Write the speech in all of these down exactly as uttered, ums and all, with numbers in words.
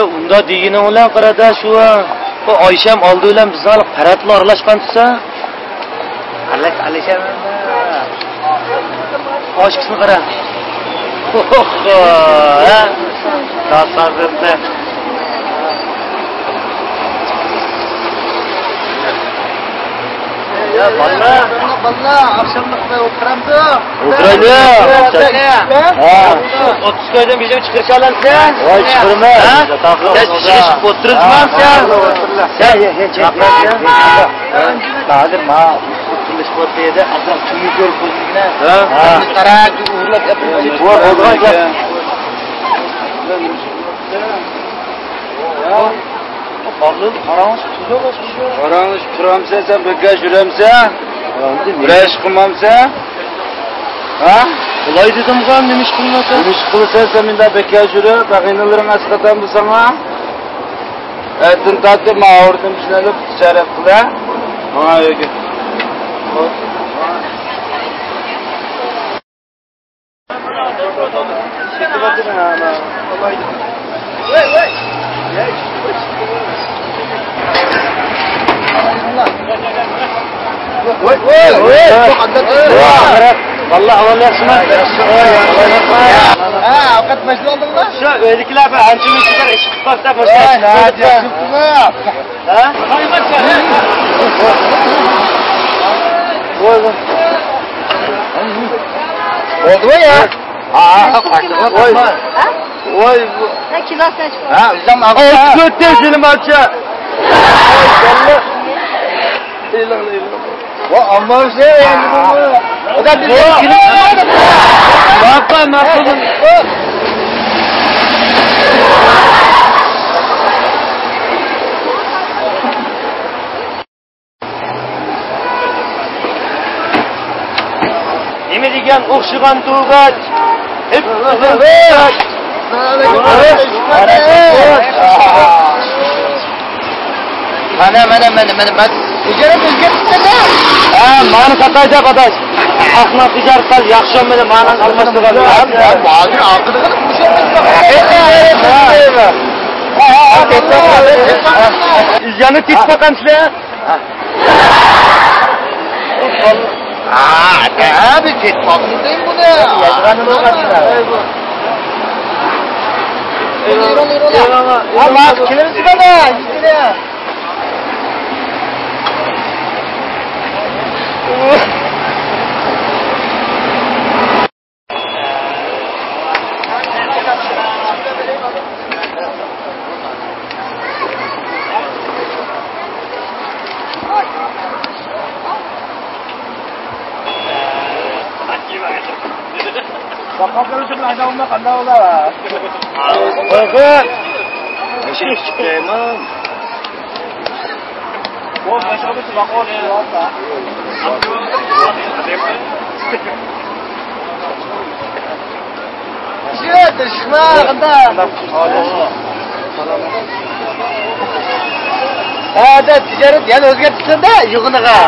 ئۇنداق دېگىنىڭ بىلەن قارا-دە، شۇ، بۇ ئايشەم ئالدى بىلەن بىزنىڭ پەرەتلا ئارىلاشقان تۇرسا. ئارىلاش، ئارىلاشامەن. ئاشكىسىنى قارا. ئوھو، ھە؟ تاتارلىقتا. يا باللا. باللا، ئاخشاملىق بىلەن ئولتۇرامدۇ؟ ئولتۇرايلى. ھە. ئوتتۇز كويدىن بىزنى چىقىرىشالامسەن؟ ۋاي، چىقىرىمەن. ھە؟ سەن چىقىشىپ ئولتۇرۇۋالسەن. ھە، ھە، ھە، ھە. ھازىر ما ئولتۇرۇشۇپ ئولتۇرۇۋالسا ئازراق كۈننى كۆرۈپ قويسىڭە. ھە؟ ھە. قارا، ئۇرۇپ ئەپلىك. بۇ بولغان گەپ. قاراڭلىشىپ تۇرامسەن سەن، بىكار يۈرەمسەن؟ بىر ئىش قىلمامسەن؟ ھە؟ بۇلاي دېدىمغۇ، نېمە ئىش قىلمايسەن؟ نېمە ئىش قىلىسەن سەن مۇنداق بىكار يۈرۈپ، بەغىنىلىرىڭ ئەسقاتام بولساڭا؟ ئەتىن تارتىپ ما ئاغرىدىم شۇنى ئېلىپ تىجارەت قىلە. ماڭا ئۆيگە. ۋاي، ۋاي، ۋاي. ۋاي، ئەھمەت. ۋاي، ئەھمەت. ھە، ئەۋقەت مەشغۇل بولدۇڭمۇ؟ شۇ ئۆيدىكىلەر بىر ئانچە مۇنچە بىر ئىش قىلىپ باقسا، مۇشۇ ۋاي، ئىش قىلىپ ناھايىتى ياخشى قىپتىمۇ. ھە؟ بولدىمۇ يا؟ ھە؟ ۋاي. ھە؟ كىلوسى نەچچە؟ ھە، ئۆزۈم ئالغان. ئوتتۇز تۆت يىلىم ئاچا. ۋا، ئامما شەي. باققان ماقۇل. نېمە دېگەن ئوخشىغان تۇغاچ. مانا، مانا، مانا، مانا، مانا. تىجارەت ئۆزگەرتىپسەن-دە. ھە، مانا ساتاي دەپ ئاداش. ئاخنا تىجارەت قىل، ياخشى مانا مانا ئالماشتۇرغان. ھە، ھە، ھازىر ئاخىرىغا مۇشۇ. يەنە تېپىپ باقامسىلەر؟ ھە، ھە، بىر كېتىپ قالدىڭىز دەيمەن بۇنى. يازغاننى بولغانسىلەر. يۈرۈڭ، يۈرۈڭ، يۈرۈڭ. ھە، ماقۇل، كېلىمىز مانا. ھەدە تىجارەت يەنە ئۆزگەرتىپسەن-دە يوغىنىغا.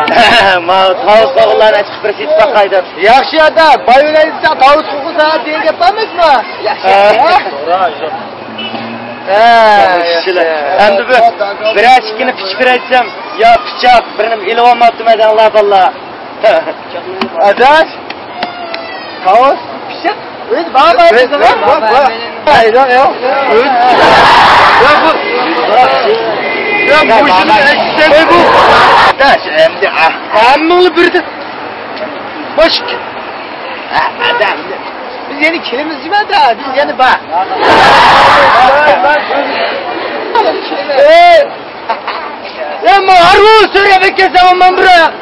ما تاۋۇز باغلارنى ئاچىقىپ بىر سېتىپ باقاي دەپ. ياخشى ئادا، باي بىلەن تاۋۇز قوغۇسا دېگەن گەپ بار ئەمەسمۇ؟ ياخشى. ھە. ھە، ياخشى. ئەمدى بىر، بىرەر ئىككىنى پىچىقىر ئېيتسام، يا پىچاق، بىرنى ئېلىۋالماپتىمەن دەڭلار بالىلار. ئاداش، تاۋۇز، پىچاق، ئۆز بار بار دېدىڭ ھە؟ بار، بار. ئايدا يا. ئۆز. يا بۇ. يا مۇشۇنى ئەكسىتەم. قوي بۇ. ئاداش، ئەمدى ئاھ. ھەممىڭلار بىردىن. باشق. بىز يەنە كېلىمىز جىمەدە، بىز يەنە بار. ئەمما ھارۋا سۆرەپ كەلسەڭ مەن بىراق.